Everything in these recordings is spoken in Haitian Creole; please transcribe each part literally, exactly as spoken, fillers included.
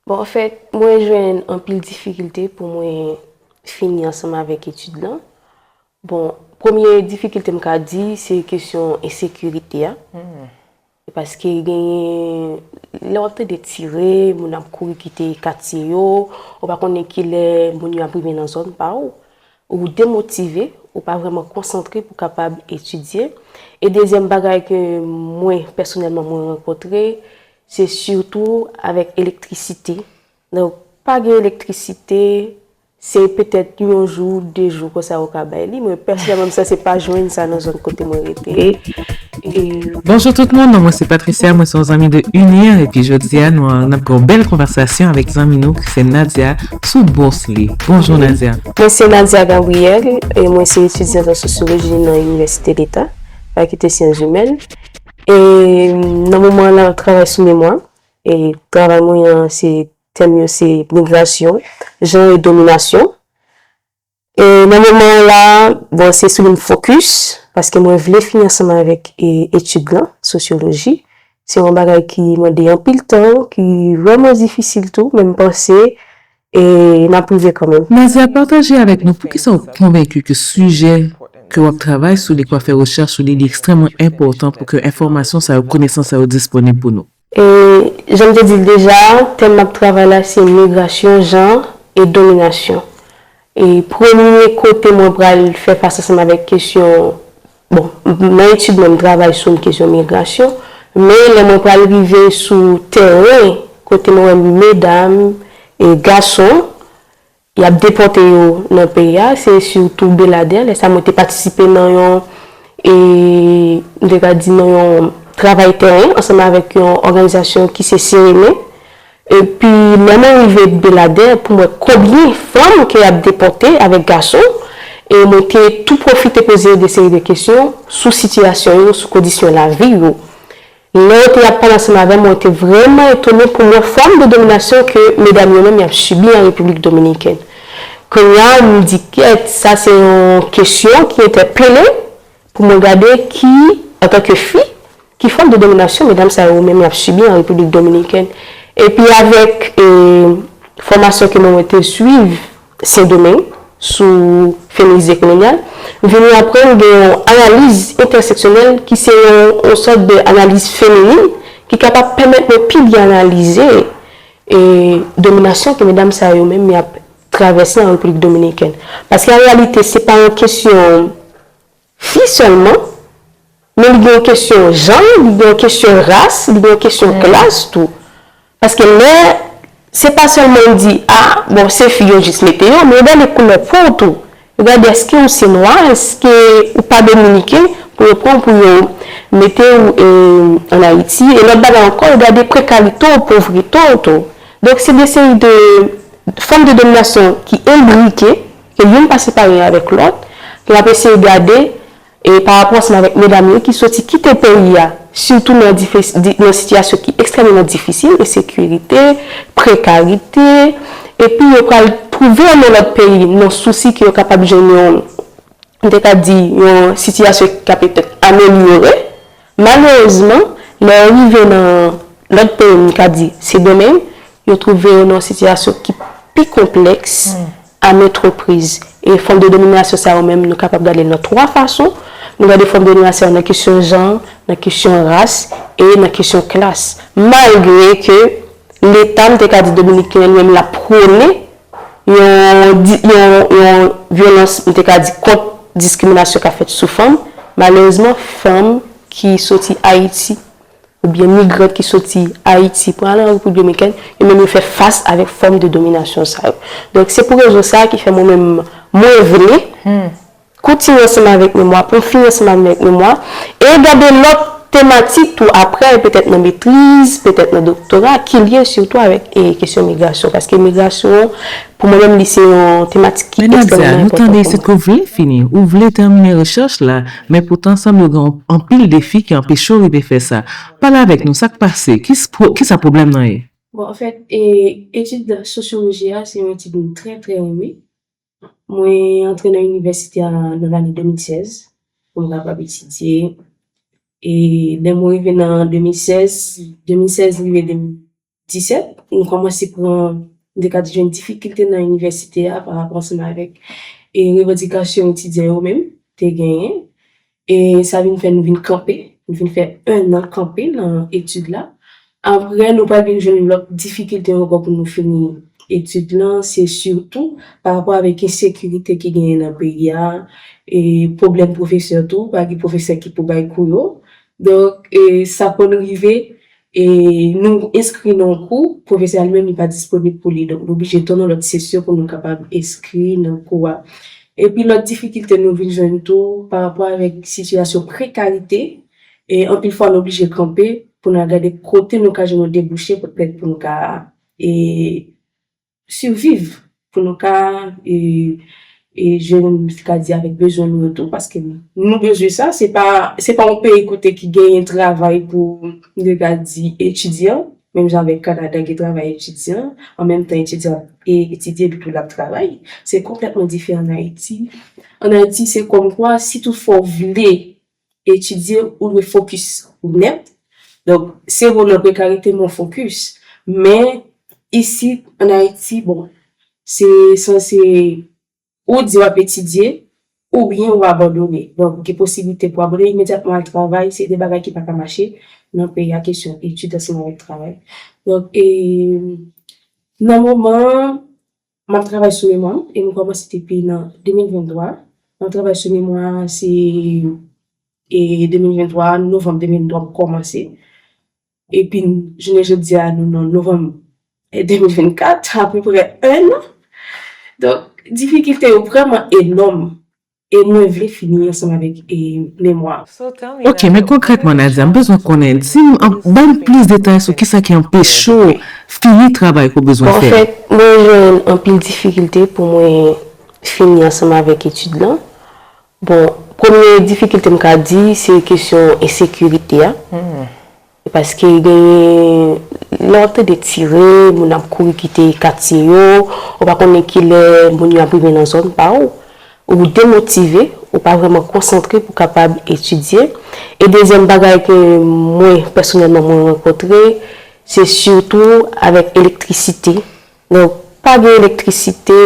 Bon, anfèt, mwen jwenn anpil difikilte pou mwen fini ansanm avèk etid lan. Bon, premye difikilte m ka di, se kesyon ensekirite a. Paske genyen, lè w ap tande tire, moun ap kouri kite katye yo, ou pa konnen kilè moun yo ap rive nan zòn pa w. Ou demotive, ou pa vrèman konsantre pou kapab etidye. E dezyèm bagay ke mwen, pèsonèlman, mwen rankontre, se sitou avèk elektrisite. Donk, pa gen elektrisite, se petèt yon jou, de jou konsa ou ka bay li. Mwen, pèsonèlman, m sanse pa jwenn sa nan zòn kote mwen rete. E Bonjou tout moun, non mwen se Patricia, mwen se yon zanmi de Unir, epi jodi a nou an- n ap gen yon bèl konvèsasyon avèk zanmi nou ki se Nadia sou bous li. Bonjou Nadia. Mwen se Nadia Gabriel, e mwen se etidyant an sosyoloji nan Inivèsite Leta, Fakite Syans Imèn. E nan moman an la, m ap travay sou memwa. E travay mwen an, se tèm yo se migrasyon, jan e dominasyon. E nan moman an la, bon, se sou li m fokis, paske mwen vle fini ansanm avèk e, etid lan, sosyoloji. Se yon bagay ki mande anpil tan, ki vrèman difisil tou, men m panse e n ap rive kanmenm. Nadia, pataje avèk nou poukisa w konvenki ke sijè ke w ap travay sou li, ke w ap fè rechèch sou li, li ekstrèmman enpòtan pou ke enfòmasyon sa yo, konesans sa yo disponib pou nou. E jan m te di l deja, tèm m ap travay la se migrasyon, jan e dominasyon. E premye kote mwen pral fè fas ansanm avèk kesyon, bon, nan etid mwen m travay sou kesyon migrasyon, men lè mwen pral rive sou teren kote mwen wè medam e gason y ap depòte yo nan peyi a, se sitou Beladè. Lè sa mwen te patisipe nan yon, e, m te ka di nan yon travay teren ansanm avèk yon òganizasyon ki se Serene. Epi lè mwen rive Beladè pou m wè konbyen fanm ke y ap depòte avèk gason, e mwen te tou pwofite poze yo de seri de kesyon sou sitiyasyon yo, sou kondisyon lavi yo. Lè yo te ap pale ansanm avè m, mwen te vrèman etone pou m wè fòm de dominasyon ke medam yo menm y ap sibi an Repiblik Dominikèn. Kounye a, m di kèt, sa se yon kesyon ki entèpele pou mwen gade ki, antanke fi, ki fòm de dominasyon medam sa yo menm y ap sibi an Repiblik Dominikèn. Epi avèk e, fòmasyon ke mwen mwen te swiv Sendomeng sou feminis dekolonyal, m vini aprann gen yon analiz entèseksyonèl ki se yon, yon sòt de analiz feminin ki kapab pèmèt mwen pi byen analize e dominasyon ke medam sa yo menm y ap travèse an Repiblik Dominikèn. Paske an reyalite, se pa yon kesyon fi sèlman, men li gen yon kesyon jan, li gen yon kesyon ras, li gen yon kesyon klas tou. Paske lè, se pa sèlman di, a, bon, se fi yo jis mete yo, men yo gade koulè po w tou. Yo gade èske ou se nwa, èske ou pa dominiken, pou yo pran w pou yo mete w e, ann Ayiti. E lòt bagay ankò, yo gade prekarite w, povrete w tou. Donk, se de seri de fòm de dominasyon ki enbrike, ke youn pa separe avèk lòt, ke n ap eseye gade e pa rapò ansanm avèk medam yo ki soti kite peyi a, sitou nan difis- di- nan sitiyasyon ki ekstrèmman difisil, ensekirite, prekarite, epi yo pral twouve yo nan lòt peyi nan sousi ke yo kapab jwenn yon, m te ka di, yon sitiyasyon ki ka petèt amelyore. Malerezman, lè yo rive nan lòt peyi, m ka di, Sendomeng, yo twouve yo nan yon sitiyasyon ki pi konplèks a mèt repriz. E fòm de dominasyon sa yo menm, nou kapab gade l nan twa fason. Nou gade fòm de dominasyon nan kesyon jan, nan kesyon ras e nan kesyon klas. Malgre ke Leta, m te ka di dominiken an li menm, l ap pwone yon, di- yon, yon vyolans, m te ka di, kont diskriminasyon k ap fèt sou fanm, malerezman, fanm ki soti Ayiti oubyen migrant ki soti Ayiti pou al an Repiblik Dominikèn, yo menm yo fè fas avèk fòm de dominasyon sa yo. Donk, se pou rezon sa a ki fè mwen menm, mwen vle kontinye ansanm avèk memwa, pou m fini ansanm avèk memwa, e gade lòt tematik tou aprè, petèt nan metriz, petèt nan doktora, ki lye sitou avèk e, kesyon migrasyon. Paske migrasyon, pou mwen menm, li se yon tematik ki Men Nadia, ekstrèmman nou enpòtan tande pou isit mwen. Ke w vle fini, ou vle tèmine rechèch la, men poutan sanble w gen anpil defi ki anpeche w rive fè sa. Pale avèk nou, sa k pase? Ki s- pwo- kisa pwoblèm nan ye? Bon, anfèt, e, etid sosyoloji a, se yon etid mwen trè, trè renmen. Mwen antre nan inivèsite a nan lane de mil sèz pou m kapab etidye. E lè mwen rive nan de mil sèz, de mil sèz rive de mil, disèt, nou kòmanse pran, nou te ka di, jwenn difikilte nan inivèsite a pa rapò ansanm avèk e revandikasyon etidyan yo menm te genyen. E sa vin fè nou vin kanpe, nou vin fè en an kanpe nan etid la. Apre, nou pral vin jwenn lòt difikilte ankò pou nou fini etid lan, se sitou pa rapò avèk ensekirite ki genyen nan peyi a, e pwoblèm pwofesè tou, pa gen pwofesè ki pou bay kou yo. Donk, e sa konn rive, e nou enskri nan kou, pwofesè a li menm li pa disponib pou li. Donk, nou oblije tann yon lòt sesyon pou nou kapab enskri nan kou a. Epi lòt difikilte nou vin jwenn tou pa rapò avèk sitiyasyon prekarite, e anpil fwa nou oblije kanpe pou nou al gade kote nou ka jwenn yon debouche poutèt pou nou ka, e siviv, pou nou ka, e e jwenn, m ka di, avèk bezwen nou yo tou, paske nou bezwen sa, se pa, se pa yon peyi kote ki genyen travay pou, nou ka di, etidyan, menm jan avèk Kanada gen travay etidyan, an menm tan etidyan e etidye epi tou l ap travay. Se konplètman diferan ann Ayiti. Ann Ayiti, se kòmkwa, si toutfwa w vle etidye, ou dwe fokis ou nèt. Donk, se vre w nan prekarite, men w fokis. Men, isit, ann Ayiti, bon, se sanse ou di w ap etidye, oubyen ou abandone. Donk, gen posiblite pou abandone imedyatman al travay, se de bagay ki pa ka mache nan peyi a, kesyon etid ansanm avèk travay. Donk, e, nan moman an, m ap travay sou memwa m, e m kòmanse depi nan de mil venntwa. M ap travay sou memwa a, se, e, de mil venntwa, novanm de mil venntwa, m kòmanse. Epi, jounen jodi a, nou nan novanm, e, de mil vennkat, apeprè en an. Donk, difikilte yo vrèman enòm. E mwen vle fini ansanm avèk, e, memwa. Ok, men konkrètman, Nadia, m bezwen konnen, di m, an- ban m plis detay sou kisa ki anpeche w fini travay ke w bezwen Bon, fè. Anfèt, mwen jwenn anpil difikilte pou mwen fini ansanm avèk etid lan. Bon, premye difikilte m ka di, se kesyon ensekirite a. Paske genyen lè w ap tande tire, moun ap kouri kite katye yo, ou pa konnen kilè moun yo ap rive nan zòn pa w. Ou demotive, ou pa vrèman konsantre pou kapab etidye. E dezyèm bagay ke mwen, pèsonèlman, mwen rankontre, se sitou avèk elektrisite. Donk, pa gen elektrisite,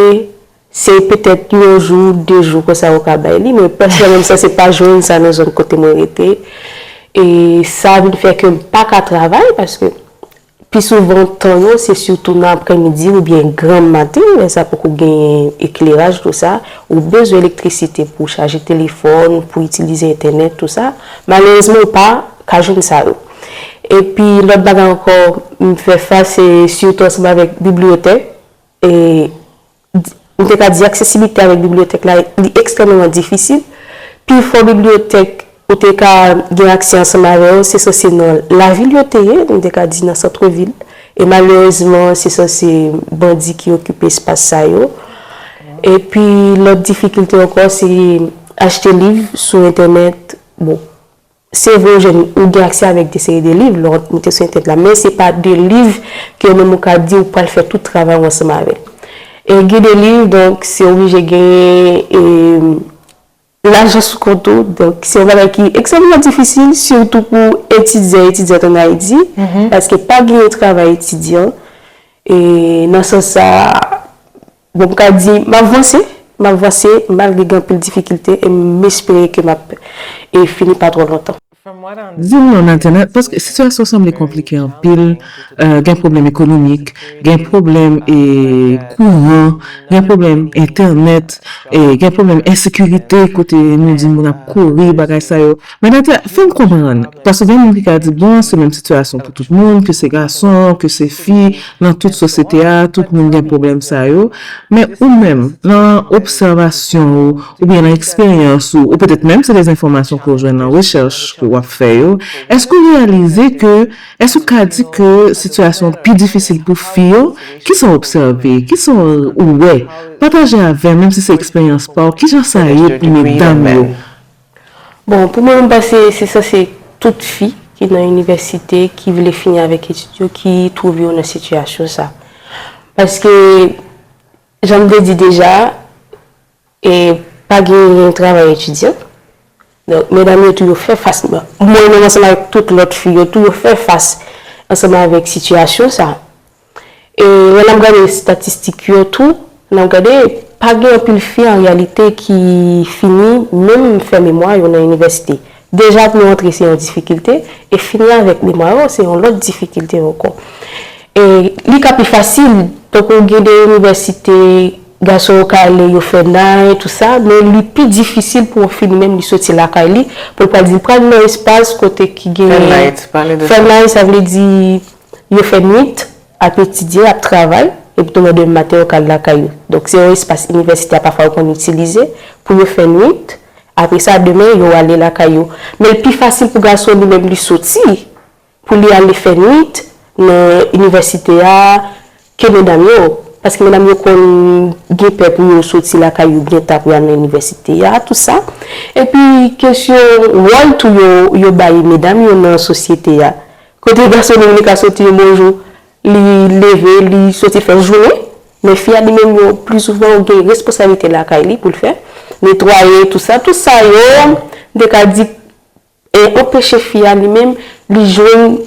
se petèt yon jou, de jou konsa yo ka bay li, men pèsonèlman, sa se pa jwenn sa nan zòn kote mwen rete. E sa vin fè ke m pa ka travay, paske pi souvan tan yo, se sitou nan aprèmidi oubyen granm maten, lè sa poko genyen ekleraj, tou sa, ou bezwen elektrisite pou chaje telefòn, pou itilize entènèt, tou sa. Malerezman, ou pa ka jwenn sa yo. Epi, lòt bagay ankò, m fè fas, se sitou ansanm avèk bibliyotèk. E, m te ka di aksesibilite avèk bibliyotèk la, li ekstrèmeman difisil. Pifò bibliyotèk ou te ka gen aksè ansanm avè yo, se sanse nan lavil yo te ye, m te ka di nan santvil. E malerezman, se sanse bandi ki okipe espas sa yo. Epi, lòt difikilte ankò, se achte liv sou entènèt. Bon, se vre, ou jwenn, ou gen aksè avèk de seri de liv lè w moute sou entènèt la, men se pa de liv ke ou menm ou ka di ou pral fè tout travay ou ansanm avè l. E gen de liv, donk, se oblije genyen e, lajan sou kont ou, donk, se yon bagay ki ekstrèmeman difisil, sitou pou etidyan, etidyant ann Ayiti, paske pa genyen travay etidyan. E nan sans sa, bon, m ka di, m ap vanse, m ap vanse, malgre gen anpil difikilte, e m espere ke m ap e fini pa twò lontan. Di m non, Nadia, paske sitiyasyon sanble konplike anpil, gen pwoblèm ekonomik, gen pwoblèm e kouran, gen pwoblèm entènèt, e gen pwoblèm ensekirite, kote nou di moun ap kouri, bagay sa yo. Men Nadia, fè m konprann, paske gen moun ki ka di, bon, se menm sitiyasyon pou tout moun, ke se gason, ke se fi, nan tout sosyete a, tout moun gen pwoblèm sa yo. Men ou menm, nan obsèvasyon ou, oubyen nan eksperyans ou, ou petèt menm se de enfòmasyon ke w jwenn nan rechèch ke w ap fè yo, èske w reyalize ke, èske w ka di ke sitiyasyon pi difisil pou fi yo? Kisa w obsève? Kisa w wè? Pataje avè m, menm si se eksperyans pa w, kijan sa ye pou medam yo? Bon, pou mwen, m panse se sanse tout fi ki nan inivèsite, ki vle fini avèk etid yo, ki twouve yo nan sitiyasyon sa. Paske, jan m te di deja, e pa genyen travay etidyan. Donk, medam yo tou yo fè fas, mwen menm ansanm avèk tout lòt fi yo tou yo fè fas ansanm avèk sitiyasyon sa. E lè n ap gade estatistik yo tou, n ap gade, pa gen anpil fi an reyalite ki fini menm fè memwa yo nan inivèsite. Deja pou yo antre se yon difikilte, e fini avèk memwa yo se yon lòt difikilte ankò. E li ka pi fasil, tankou gen de inivèsite, gason yo ka ale, yo fè night, tou sa, men li pi difisil pou yon fi li menm li soti lakay li, pou l pral di l pral nan espas kote ki gen. Fè night, pale de fè night, sa vle di yo fè nwit, ap etidye, ap travay, epi tou lè demen maten yo ka al lakay yo. Donk se yon espas inivèsite a pafwa yo konn itilize pou yo fè nwit, apre sa demen yo ale lakay yo. Men l pi fasil pou gason li menm li soti, pou li ale fè nwit nan inivèsite a ke medam yo. Paske medam yo konn gen pè pou yo soti lakay yo byen ta pou y al nan inivèsite a, tou sa. Epi kesyon wòl tou yo, yo bay medam yo nan sosyete a. Kote gason li menm li ka soti yon bon jou, li leve, li soti fè jounen, men fi a li menm yo pli souvan gen responsablite lakay li pou l fè, netwaye, tou sa. Tou sa yo, m te ka di, e anpeche fi a li menm, li jwenn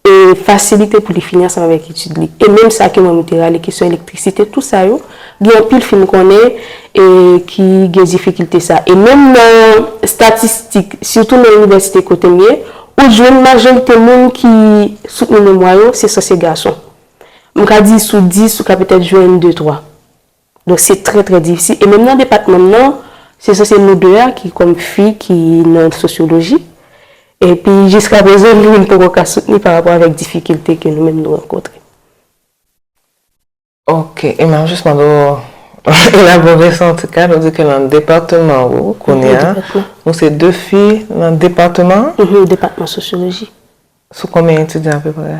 e fasilite pou li fini ansanm avèk etid li. E menm sa ke mwen m te rale kesyon elektrisite, tou sa yo, gen anpil fi m konnen e ki gen difikilte sa. E menm nan estatistik, sitou nan inivèsite kote m ye, ou jwenn majorite moun ki soutni memwa yo, se sanse gason. M ka di sou dis, ou ka petèt jwenn de, twa. Donk, se trè, trè difisil. E menm nan depatman m nan, se sanse nou de a ki kòm fi ki nan sosyoloji. Epi, jiska prezan, nou menm poko ka soutni pa rapò avèk difikilte ke nou menm nou rankontre. Ok, e m ap jis mande w elabore sa yon ti kras, ou di ke nan depatman ou kounye a, nou se de fi nan depatman an? Mhm, depatman sosyoloji. Sou konbyen etidyan apeprè?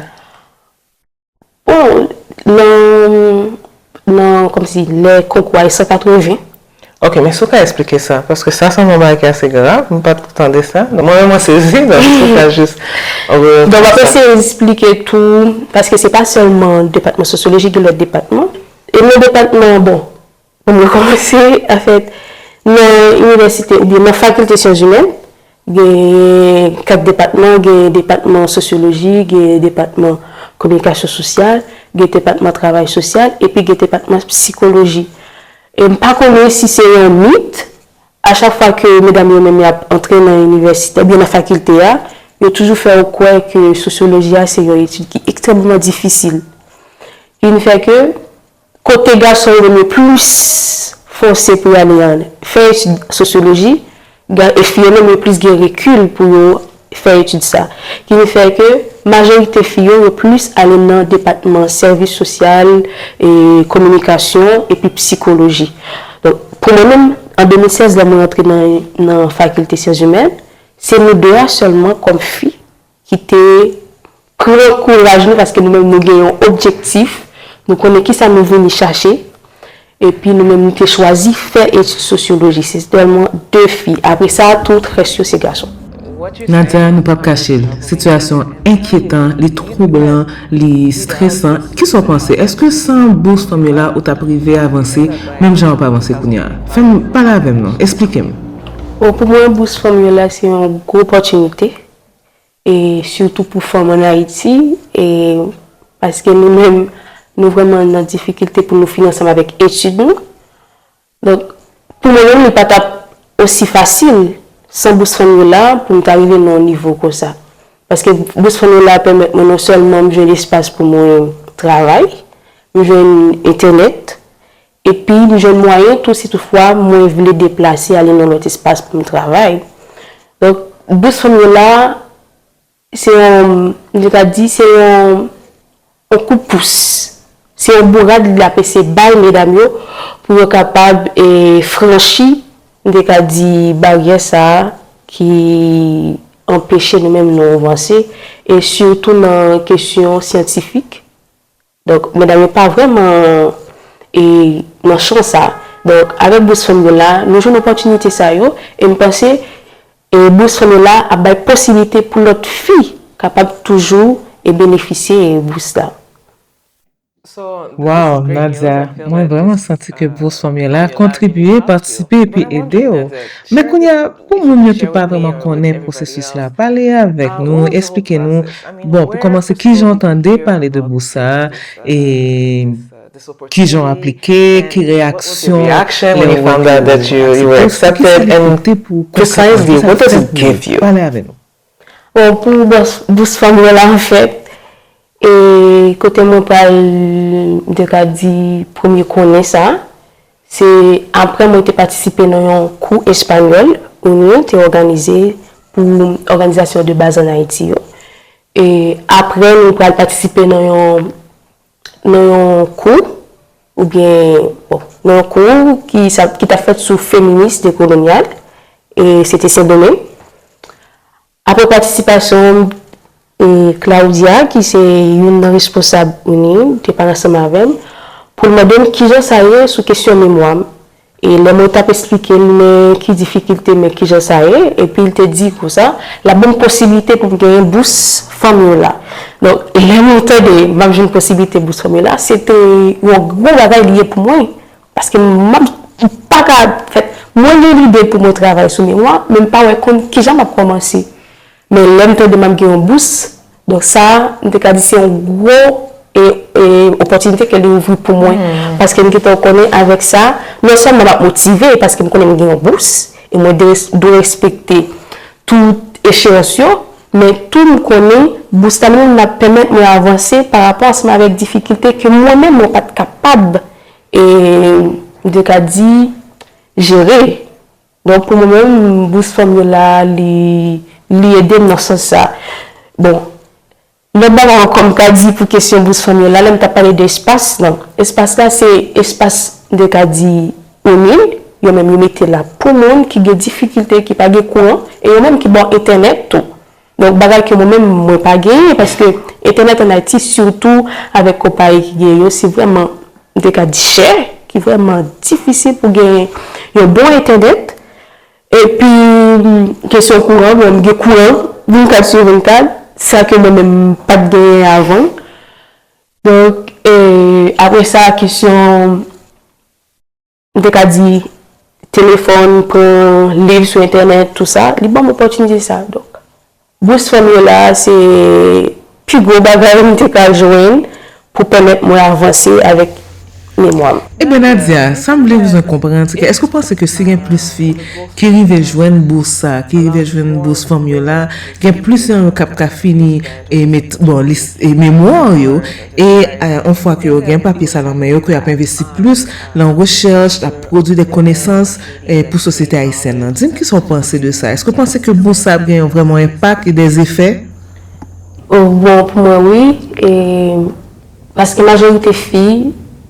Bon, nan, nan, kòmsi, lè konkou a, e san katreven. Ok, men si w ka eksplike sa, paske sa sanble yon bagay ki ase grav, m pa t tande sa. Donk, mwen menm, mwen sezi, donk, si w ka jis. Donk, m ap eseye eksplike tou, paske se pa sèlman depatman sosyoloji, gen lòt depatman. E nan depatman, bon, pou mwen kòmanse, anfèt, nan inivèsite oubyen nan fakilte syans imèn, gen kat depatman, gen depatman sosyoloji, gen depatman kominikasyon sosyal, gen depatman travay sosyal, epi gen depatman sikoloji. E m pa konnen si se yon mit, a chak fwa ke medam yo menm y ap antre nan inivèsite, oubyen nan fakilte a, yo toujou fè w kwè ke sosyoloji a se yon etid ki ekstrèmman difisil. Ki vin fè ke kote gason yo menm yo plis fòse pou y ale an fè etid sosyoloji, e fi yo menm yo plis gen rekil pou yo fè etid sa. Ki vin fè ke majorite fi yo, yo plis ale nan depatman sèvis sosyal, e kominikasyon, epi sikoloji. Donk, pou mwen menm, an de mil sèz, lè mwen rantre nan, nan fakilte syans imèn, se nou de a sèlman kòm fi ki te pran kouraj nou, paske nou menm nou gen yon objektif, nou konnen kisa nou vini chache, epi nou menm nou te chwazi fè etid sosyoloji. Se sèlman de fi. Apre sa, tout rès yo se gason. Nadia, nou p ap kache l, sitiyasyon enkyetan, li twoublan, li stresan. Kisa w panse? Èske san bous fanm yo la, ou t ap rive avanse menm jan w ap avanse kounye a? Fè m pale avè m non, eksplike m. Bon, pou mwen, bous fanm yo la, se yon gwo opòtinite. E sitou pou fanm ann Ayiti, e paske nou menm, nou vrèman nan difikilte pou nou fini ansanm avèk etid nou. Donk, pou mwen menm, li pa t ap osi fasil san bous fanm yo la pou m ta rive nan yon nivo konsa. Paske bous fanm yo la pèmèt mwen non sèlman m jwenn espas pou mwen travay, m jwenn entènèt, epi m jwenn mwayen tou si toutfwa mwen vle deplase ale nan lòt espas pou m travay. Donk, bous fanm yo la, se yon, m te ka di, se yon, yon kout pous. Se yon bourad li ap eseye bay medam yo pou yo kapab e, franchi, m te ka di, baryè sa a ki anpeche nou menm nou avanse, e sitou nan kesyon syantifik. Donk, medam yo pa vrèman e, nan chan sa. Donk, avèk bous fanm yo la, nou jwenn opòtinite sa yo, e m panse e, bous fanm yo la ap bay posiblite pou lòt fi kapab toujou e, benefisye e, bous la. Waw, Nadia, mwen vrèman santi ke bous fanmi la kontribye, patisipe epi ede w. Men kounye a, pou moun yo ki pa vrèman konnen pwosesis la, pale avèk nou, eksplike nou. Bon, pou kòmanse, kijan w tande pale de bous sa a, e kijan w aplike, ki reyaksyon lè w wè ke w asepte, ki sa li pote pou kòkòt, ki sa l fè pou ou? Pale avè nou. Bon, pou bous, bous fanmi an la, anfèt, e kote mwen pral, m te ka di, premye konnen sa, se apre mwen te patisipe nan yon kou espanyòl, UNIR te òganize pou òganizasyon de baz ann Ayiti yo. E apre, nou pral patisipe nan yon, nan yon kou, oubyen, bon, nan yon kou ki, sa, ki t ap fèt sou feminis dekolonyal, e se te Sendomeng. Apre patisipasyon m, e Claudia, ki se youn nan responsab UNIR, te pale ansanm avè m pou l mande m kijan sa ye sou kesyon memwa m. E lè mwen t ap esplike l men ki difikilte, men kijan sa ye, epi l te di konsa, l ap ban m posiblite pou m genyen bous fanmi yo la. Donk, lè mwen tande m ap jwenn posiblite bous fanmi yo la, se te yon gwo bagay li ye pou mwen. Paske m ap, m pa ka, anfèt, mwen gen lide pou mwen travay sou memwa, men m pa wè konn kijan m ap kòmanse. Men lè m tande m ap gen yon bous, donk sa, m te ka di se yon gwo e, e, opòtinite ke li ouvri pou mwen. Paske m gentan konnen avèk sa, non sèlman m ap motive, paske m konnen m gen yon bous, e mwen dwe, dwe respekte tout echeyans yo, men tou m konnen bous la menm ap pèmèt mwen avanse pa rapò ansanm avèk difikilte ke mwen menm mwen pa t kapab, e, m te ka di, jere. Donk, pou mwen menm, bous fanmi yo la, li, li ede m nan sans sa. Bon, lòt bagay ankò m ka di pou kesyon bous fanmi yo la, lè m t ap pale de espas, donk, espas la, se espas, m te ka di, UNIR, yo menm yo mete la pou moun ki gen difikilte, ki pa gen kouran, e yo menm ki ba w entènèt tou. Donk, bagay ke mwen menm, mwen pa genyen, paske entènèt ann Ayiti, sitou avèk konpayi ki gen yo, se vrèman, m te ka di chè, ki vrèman difisil pou gen yon bon entènèt. Epi, kesyon kouran, bon, m gen kouran vennkat sou vennkat, sa ke mwen menm m pa t genyen avan. Donk, e, apre sa, kesyon, m te ka di, telefòn, pran liv sou entènèt, tou sa, li ban m opòtinite sa. Donk, bous fanmi yo la, se pi gwo bagay m te ka jwenn pou pèmèt mwen avanse avèk memwa m. Ebyen, Nadia, sa m vle bezwen konprann, se ke èske w panse ke si gen plis fi ki rive jwenn bous sa, ki rive jwenn bous fanmi yo la, gen plis nan yo k ap ka fini e met, bon, lis, e memwa yo, e, e, yon fwa ke yo gen papye sa nan men yo, ke y ap envesti plis nan rechèch, ap pwodui de konesans, e, pou sosyete ayisyèn nan. Di m kisa w panse de sa? Èske w panse ke bous sa ap gen yon vrèman enpak e dèzefè? Bon, pou mwen, wi. E, paske majorite fi,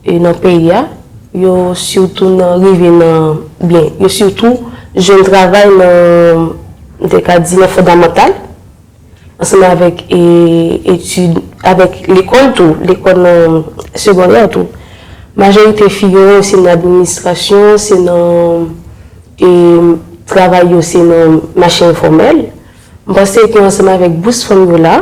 e, nan peyi a, yo sitou nan rive nan, byen, yo sitou jwenn travay nan, m te ka di, nan fondamantal, ansanm avèk, e, etid, avèk lekòl tou, lekòl nan segondè tou. Majorite fi yo, se nan administrasyon, se nan, e, travay yo, se nan mache enfòmèl. M panse ke ansanm avèk bous fanmi yo la,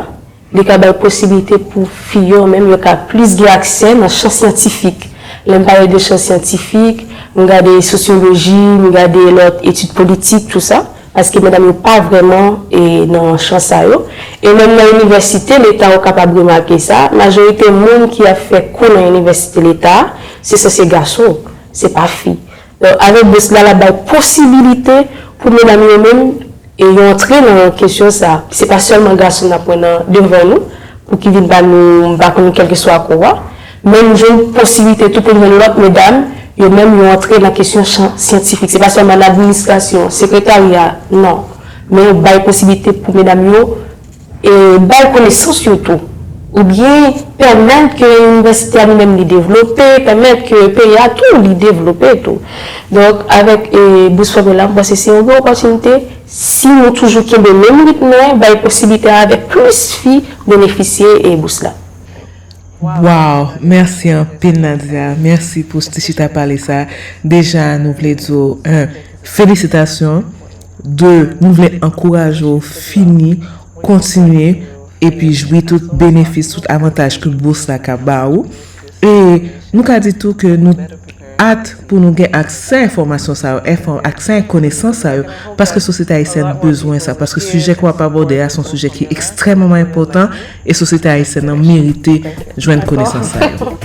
li ka bay posiblite pou fi yo menm yo ka plis gen aksè nan chan syantifik. Lè m pale de chan syantifik, m gade sosyoloji, m gade lòt etid politik, tou sa, paske medam yo pa vrèman, e, nan chan sa yo. E menm nan inivèsite, leta ou kapab remake sa, majorite moun ki ap fè kou nan inivèsite leta, se sanse gason, se pa fi. Donk, avèk bous la, l ap bay posibilite pou medam yo menm, e yo antre nan kesyon sa. Se pa sèlman gason n ap wè nan, devan nou, pou ki vin ba nou, m pa konn, kèlkeswa kou a. Men nou jwenn posibilite tou pou n jwenn lòt medam, yo menm yo antre nan kesyon chan syantifik. Se pa sèlman nan administrasyon, sekretarya, non. Men yo bay posibilite pou medam yo e bay konesans yo tou, oubyen pèmèt ke inivèsite a li menm li devlope, pèmèt ke peyi a tou li devlope tou. Donk, avèk, e, bous fanmi yo la, m panse se yon bon opòtinite, si nou toujou kenbe menm ritm nan, bay posiblite a avèk plis fi benefisye, e, bous la. Waw, mèsi anpil Nadia, mèsi pou ti chita pale sa. Deja, nou vle di w, en, felisitasyon. De, nou vle ankouraje w fini, kontinye, epi jwi tout benefis, tout avantaj ke bous la ka ba ou. E nou ka di tou ke nou at pou nou gen aksè a enfòmasyon sa yo, enfò- aksè a konesans sa yo, paske sosyete ayisyèn bezwen sa, paske sijè ke w ap abòde a se yon sijè ki ekstrèmman enpòtan, e sosyete ayisyèn nan merite jwenn konesans sa yo.